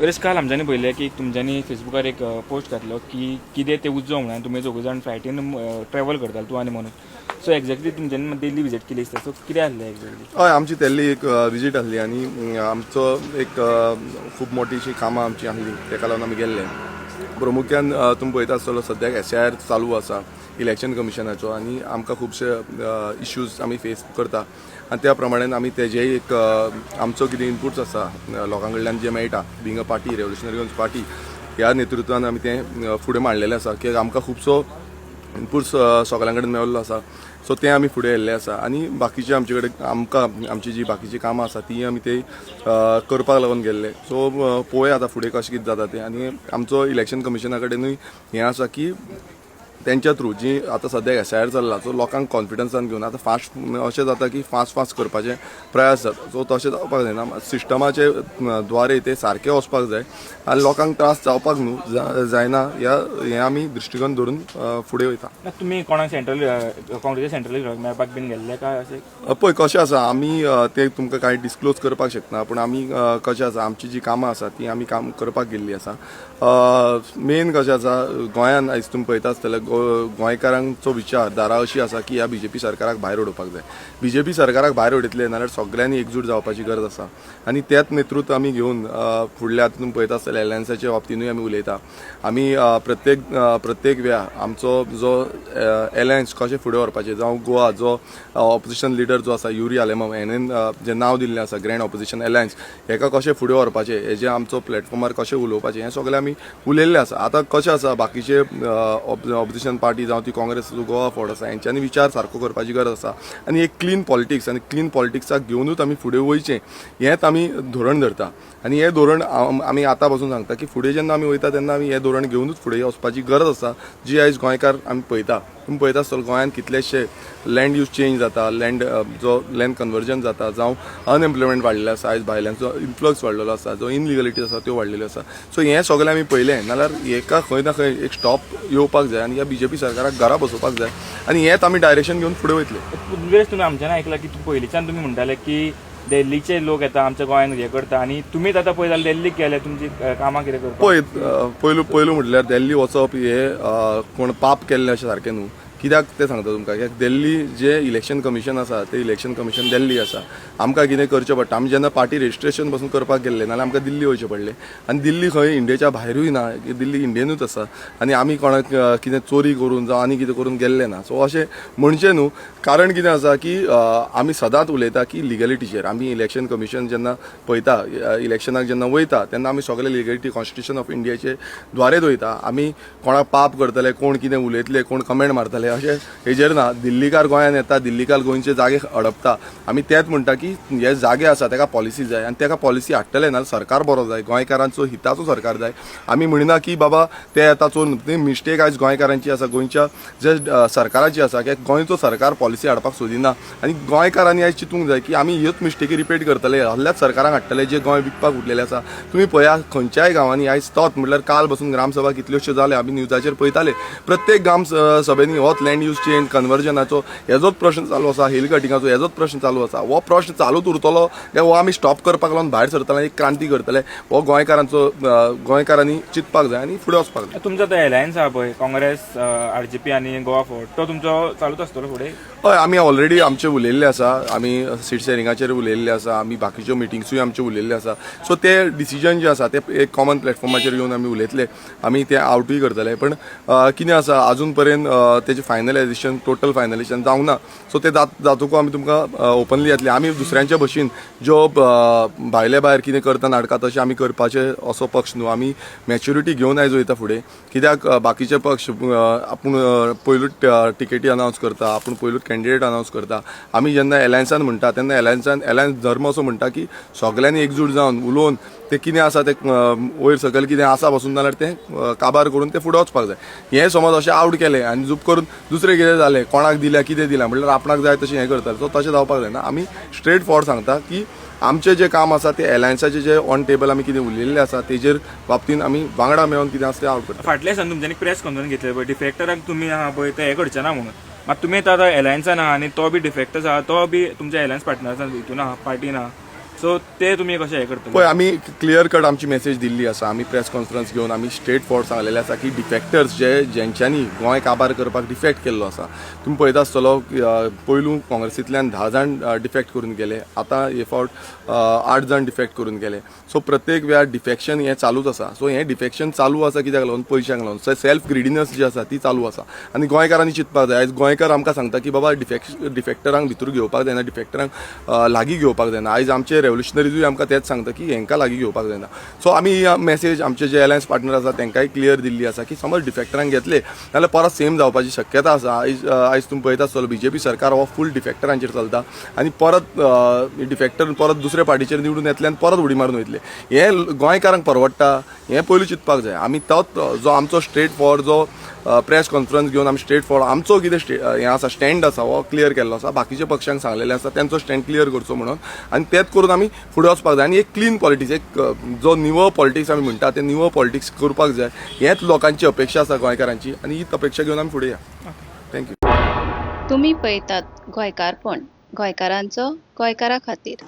Virus काल आमच्यांनी पळयलें की तुमच्यांनी फेसबुकार एक पोस्ट घातलो की कितें ते उजो म्हणून तुमी दोग जाण फ्लायटीन ट्रॅवल करताले, तूं आनी मनोज. सो एक्झॅक्टली तुमच्यांनी दिल्ली विजीट केली दिसता, सो कितें आसलें एक्झॅक्टली? हय, आमची तेल्ली एक विजीट आसली आनी आमचो एक खूब मोटीशी कामां आमची आसली, तेका लागून आमी गेल्ले. प्रामुख्यान तुमी पळयता आसतलो, सद्याक एसआयआर चालू आसा इलेक्शन कमिशनाचो आनी आमकां खुबशे इश्यूज आमी फेस करता आनी त्या प्रमाणे आमी तेजेय एक आमचो कितें इनपुट्स आसा, लोकां कडल्यान जे मेळटा, being a party, Revolutionary Goans Party ह्या नेतृत्वान आमी तें फुडें मांडलेलें आसा की आमकां खुबसो इनपुट्स सगळ्यां कडेन मेळिल्लो आसा. सो तें आमी फुडें येयल्लें आसा आनी बाकीचे आमचे कडेन आमकां आमची जी बाकीची कामां आसा ती आमी ते करपाक लागून गेल्ले. सो पळोवया आतां फुडें कशें कितें जाता तें. आनी आमचो इलेक्शन कमिशना कडेनूय हें आसा की तेंच्या थ्रू जी आतां सद्याक एसआयआर चल्ला, सो लोकांक कॉन्फिडन्सान घेवन आतां फास्ट अशें जाता की फास्ट फास्ट करपाचे प्रयास जाता. सो तशें जावपाक जायना, सिस्टमाचे द्वारे ते सारके वचपाक जाय आनी लोकांक त्रास जावपाक न्हू जायना ह्या हें आमी दृश्टिकोन धरून फुडें वयता. ना, तुमी कोणाक सेंट्रल काँग्रेसीच्या सेंट्रल मेळपाक बीन गेल्ले काय अशें? पळय, कशें आसा, आमी ते तुमकां कांय डिस्क्लोज करपाक शकना, पूण आमी कशें आसा, आमची जी कामां आसा ती आमी काम करपाक गेल्ली आसा. मेन कशें आसा, गोंयान आयज तुमी पळयता आसतले, गोंयकारांचो विचारधारा अशी आसा की ह्या बीजेपी सरकाराक भायर उडोवपाक जाय. बीजेपी सरकाराक भायर उडयतले नाल्यार सगळ्यांनी एकजूट जावपाची गरज आसा आनी त्याच नेतृत्व आमी घेवन फुडल्या आतां तुमी पळयता आसतले, एलायन्साच्या बाबतीनूय आमी उलयता. आमी प्रत्येक प्रत्येक वेळा आमचो जो एलायन्स कशें फुडें व्हरपाचें, जावं गोवा जो ऑपोजिशन लिडर जो आसा युरी आलेमाव हेणेन जें नांव दिल्लें आसा ग्रँड ऑपोजिशन एलायन्स, हेका कशें फुडें व्हरपाचें, हेजें आमचो प्लॅटफॉर्मार कशें उलोवपाचें, हें सगळें आमी उलयल्लें आसा. आतां कशें आसा, बाकीचे ऑपोजिशन पार्टी जावं ती काँग्रेस, गोवा फॉरवर्ड आसा, हेंच्यांनी विचार सारको करपाची गरज आसा आनी एक क्लीन पॉलिटिक्स आनी क्लीन पॉलिटिक्साक घेवनूच आमी फुडें वयचें हेंच आमी धोरण धरता. आनी हें धोरण आमी आतां पासून सांगता की फुडें जेन्ना आमी वयता तेन्ना आमी हें धोरण घेवनूच फुडें वचपाची गरज आसा, जी आयज गोंयकार आमी पळयता. तुमी पळयता आसतलो, गोंयांत कितलेशे लँड यूज चेंज जाता, लँड जो लँड कन्वर्जन जाता, जावं अनएम्प्लॉयमेंट वाडलेलो आसा, आयज भायल्यांचो इन्फ्लक्स वाडलेलो आसा, जो इनलिगलिटी आसा त्यो वाडलेल्यो आसा. सो हें सगळें आमी पळयलें नाल्यार हेका खंय ना खंय एक स्टॉप येवपाक जाय आनी ह्या बीजेपी सरकाराक घरा बसोवपाक जाय आनी हेंच आमी डायरेक्शन घेवन फुडें वयतले. वेळेस तुमी आमच्यान आयकलां की पयलींच्यान तुमी म्हणटाले की दिल्लीचे लोक येता आमच्या गोंयांत हें करता आनी तुमीच आतां पळय जाल्यार दिल्लीक गेले तुमची कामां कितें करपाक? पळय, पयलू पयलू म्हटल्यार दिल्ली वचप हे कोण पाप केल्लें अशें सारकें न्हू. कित्याक तें सांगता तुमकां, कित्याक दिल्ली जे इलेक्शन कमिशन आसा ते इलेक्शन कमिशन दिल्ली आसा. आमकां कितें करचें पडटा, आमी जेन्ना पार्टी रजिस्ट्रेशन पासून करपाक गेल्ले नाल्यार आमकां दिल्ली वयचें पडलें आनी दिल्ली खंय इंडियेच्या भायरूय ना, दिल्ली इंडियनूच आसा आनी आमी कोणाक कितें चोरी करून जावं आनी कितें करून गेल्ले ना. सो अशें म्हणचें न्हू, कारण कितें आसा की आमी सदांच उलयता की लिगलिटीचेर. आमी इलेक्शन कमिशन जेन्ना पळयता, इलेक्शनाक जेन्ना वयता तेन्ना आमी सगळे लिगलिटी कॉन्स्टिट्यूशन ऑफ इंडियाचे द्वारेच वयता. आमी कोणाक पाप करतले, कोण कितें उलयतले, कोण कमेंट मारतले अशें हेजेर ना. दिल्लीकार गोंयान येता, दिल्लीकार गोंयचे जागे हडपता. आमी तेंच म्हणटा की हे जागे आसा तेका पॉलिसी जाय आनी तेका पॉलिसी हाडटले नाल्यार सरकार बरो जाय, गोंयकारांचो हिताचो सरकार जाय. आमी म्हणिना की बाबा ते येता चोर, ती मिस्टेक आयज गोंयकारांची आसा, गोंयच्या जे सरकाराची आसा की गोंयचो सरकार पॉलिसी हाडपाक सोदिना आनी गोंयकारांनी आयज चिंतूंक जाय की आमी ह्योच मिस्टेकी रिपीट करतले, हल्ल्याच सरकारांक हाडटले जे गोंय विकपाक उरलेले आसा. तुमी पळया, खंयच्याय गांवांनी आयज तोच म्हटल्यार काल बसून ग्रामसभा कितल्योश्यो जाल्या, आमी न्यूजाचेर पळयताले, प्रत्येक ग्राम सभेंनी होच लँड यूज चेंज कन्वर्जनाचो हेजोच प्रश्न चालू आसा, हिल कटिंगाचो हेजोच प्रश्न चालू आसा. हो प्रश्न चालूच उरतलो काय हो आमी स्टॉप करपाक लागून भायर सरतले, एक क्रांती करतले, हो गोंयकारांचो गोंयकारांनी चिंतपाक जाय आनी फुडें वचपाक जाय. तुमचो तो एलायन्स आहा पळय, काँग्रेस, आरजीपी आनी गोवा फॉरवर्ड, तो तुमचो चालूच आसतलो फुडें? हय, आमी ऑलरेडी आमचे उलयल्ले आसा, आमी सीट शेरिंगाचेर उलयल्ले आसा, आमी बाकीच्यो मिटिंग्सूय आमच्यो उलयल्ले आसा. सो ते डिसिजन जे आसा ते एक कॉमन प्लॅटफॉर्माचेर येवन आमी उलयतले, आमी ते आवटूय करतले. पण कितें आसा, अजून पर्यंत तेजें फायनलायजेशन, टोटल फायनलायजेशन जावंक ना. सो ते जातकूच आमी तुमकां ओपनली येतले. आमी दुसऱ्यांच्या भशेन ज्यो भायले भायर कितें करता नाटकां तशें आमी करपाचे असो पक्ष न्हू. आमी मॅच्युरिटी घेवन आयज वयता फुडें, कित्याक बाकीचे पक्ष आपूण पयलूच टिकेटी अनावन्स करता, आपूण पयलूच कॅन्डिडेट अनावन्स करता. आमी जेन्ना एलायन्सान म्हणटा तेन्ना एलायन्सान एलायन्स धर्म असो म्हणटा की सगल्यांनी एकजूट जावन उलोवन ते कितें आसा ते वयर सकयल कितें आसा पासून जाल्यार तें काबार करून ते फुडें वचपाक जाय. हें समज अशें आवट केलें आनी झूप करून दुसरें कितें जालें, कोणाक दिल्या कितें दिलां म्हणल्यार आपणाक जाय तशें हें करतालें, सो तशें जावपाक जायना. आमी स्ट्रेट फॉरवर्ड सांगता की आमचें जें काम आसा तें एलायन्साचें जें ऑन टेबल आमी कितें उलयल्लें आसा तेजेर बाबतीन आमी वांगडा मेळोन कितें आसा तें आवट करता. फाटल्या दिसान तुमच्यांनी प्रेस कॉन्फरन्स घेतले पळय, डिफेक्टराक तुमी आहा पळय ते हें करचे ना म्हणून, मात तुमी आतां एलायन्सान आहा आनी तो बी डिफेक्ट आसा, तो बी तुमच्या एलायन्स पार्टनर्सान हितून आहा, पार्टीन आहा. सो ते तुमी कशें हें करतले? पळय, आमी क्लियर कट आमची मेसेज दिल्ली आसा. आमी प्रेस कॉन्फरन्स घेवन आमी स्ट्रेट फॉरवर्ड सांगलेले आसा की डिफेक्टर्स जे जेंच्यांनी गोंय काबार करपाक डिफेक्ट केल्लो आसा, तुमी पळयता आसतलो, पयलू काँग्रेसींतल्यान 10 जाण डिफेक्ट करून गेले, आतां हे फावट 8 जाण डिफेक्ट करून गेले. सो प्रत्येक वेळार डिफेक्शन हें चालूच आसा. सो हें डिफेक्शन चालू आसा कित्याक लागून? पयशांक लागून. सो सेल्फ ग्रिडीनस जी आसा ती चालू आसा आनी गोंयकारांनी चिंतपाक जाय. आयज गोंयकार आमकां सांगता की बाबा, डिफेक्टरांक भितर घेवपाक जायना, डिफेक्टरांक लागीं घेवपाक जायना. आयज आमचे रेव्होल्युशनरीजूय आमकां तेच सांगता की हेंकां लागीं घेवपाक जायना. सो आमी ही मेसेज आमचे जे अलायन्स पार्टनर आसा तांकांय क्लियर दिल्ली आसा की समज डिफेक्टरांक घेतले जाल्यार परत सेम जावपाची शक्यता आसा. आयज तुमी पळयता आसतलो, बीजेपी सरकार हो फूल डिफेक्टरांचेर चलता आनी परत डिफेक्टर परत दुसऱ्या पार्टीचेर निवडून येतले आनी परत उडी मारून वयतले. हें गोंयकारांक परवडटा हें पयलू चिंतपाक जाय. आमी तोच जो आमचो स्ट्रेट फॉरवर्ड जो प्रेस कॉन्फरन्स घेवन आमी स्ट्रेट फॉरवर्ड आमचो कितें हें आसा, स्टँड आसा, हो क्लियर केल्लो आसा. बाकीच्या पक्षांक सांगलेलें आसा तेंचो स्टँड क्लियर करचो म्हणून आनी तेच करून आमी फुडें वचपाक जाय आनी एक क्लीन पॉलिटिक्स, एक जो निवळ पॉलिटिक्स आमी म्हणटा ते निवळ पॉलिटिक्स करपाक जाय. हेच लोकांची अपेक्षा आसा गोंयकारांची आनी हीच अपेक्षा घेवन आमी फुडें या. Thank you. तुमी पळयतात गोंयकारपण, गोंयकारांचो गोंयकारा खातीर.